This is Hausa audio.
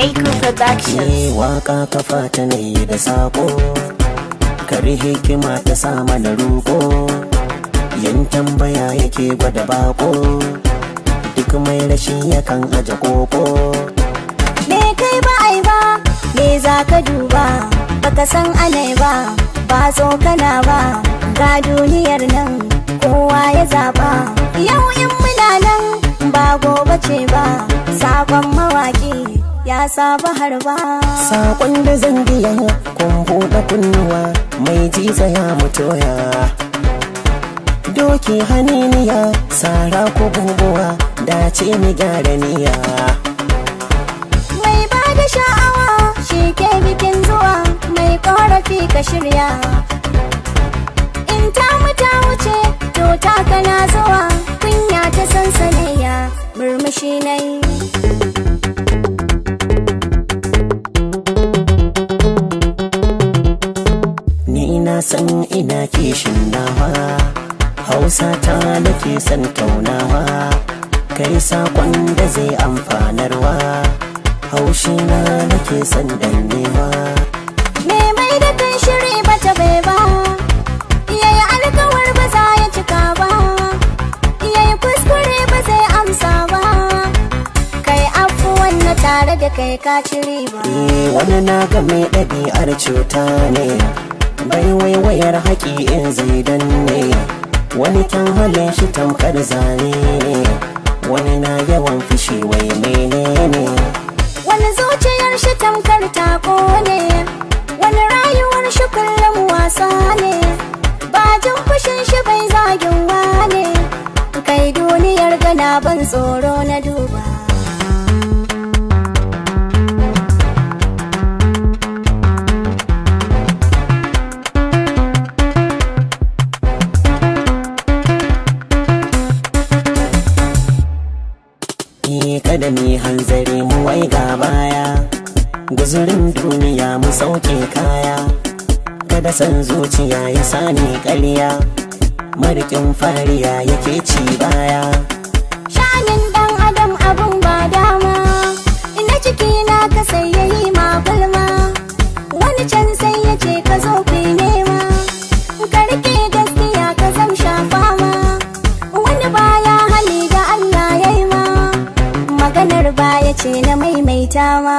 Maker Productions. Ni waka kafa ta ne da sako, kari hikima ta sa mana roko, yin tambaya yake gwada bako, duk mai rashi yakan aje koko. Me kai ba ai ba, me za ka duba, baka san anai ba, ba tsokana ba, ga duniyar nan kowa ya zaba. Yau in muna nan ba gobe ce ba, sakon mawaki ya saba harba. Sakon da zan biya kun buɗe kunnuwa mai ji tsaya mutoya. Doki haniniya, sara ko bubuwa, dace mi gyara niyya. Mai ba da sha'awa shi ke bikin zuwa, mai korafi ka shirya. In ta mu ta wuce, to ta kana zuwa, kunya ta sansaniya, murmushi na yi. Ni na san ina kishin nawa, Hausa ta nake son taunawa, kai sakon da zai amfanarwa, haushi na nake son dannewa. Me mai da kan shiri bata bai ba, yayi alkawar ba za ya cika ba, yayi kuskure ba zai amsa ba. Kai afuwan na tare da kai ka ci riba. Eh, wani na ga mai ɗabi'ar cuta ne, bai waiwayar haƙi in zai danne, wani kyan halin shi tamkar zane ne, wani na yawan fushi wai menene. Wani zuciyar shi tamkar tako ne, wani rayuwar shi kullum wasa ne, bajin fushin shi bai zagin wane. Kai duniyar gana ban tsoro na duba. Ni kada mi hanzari mu wai ga baya, guzurin duniya mu sauke kaya, kada san zuciya ya sani ƙarya, marikin fariya yake ci baya. Sha'anin dan adam abun ba dama, ina ciki na ka sai yayi ma gulma, wani can sai ya ce ka zo ku yi nema, ka rike gaskiya ka zam shafa ma, wani baya hali da Allah ya yi ma, maganar baya ce na maimaita ma.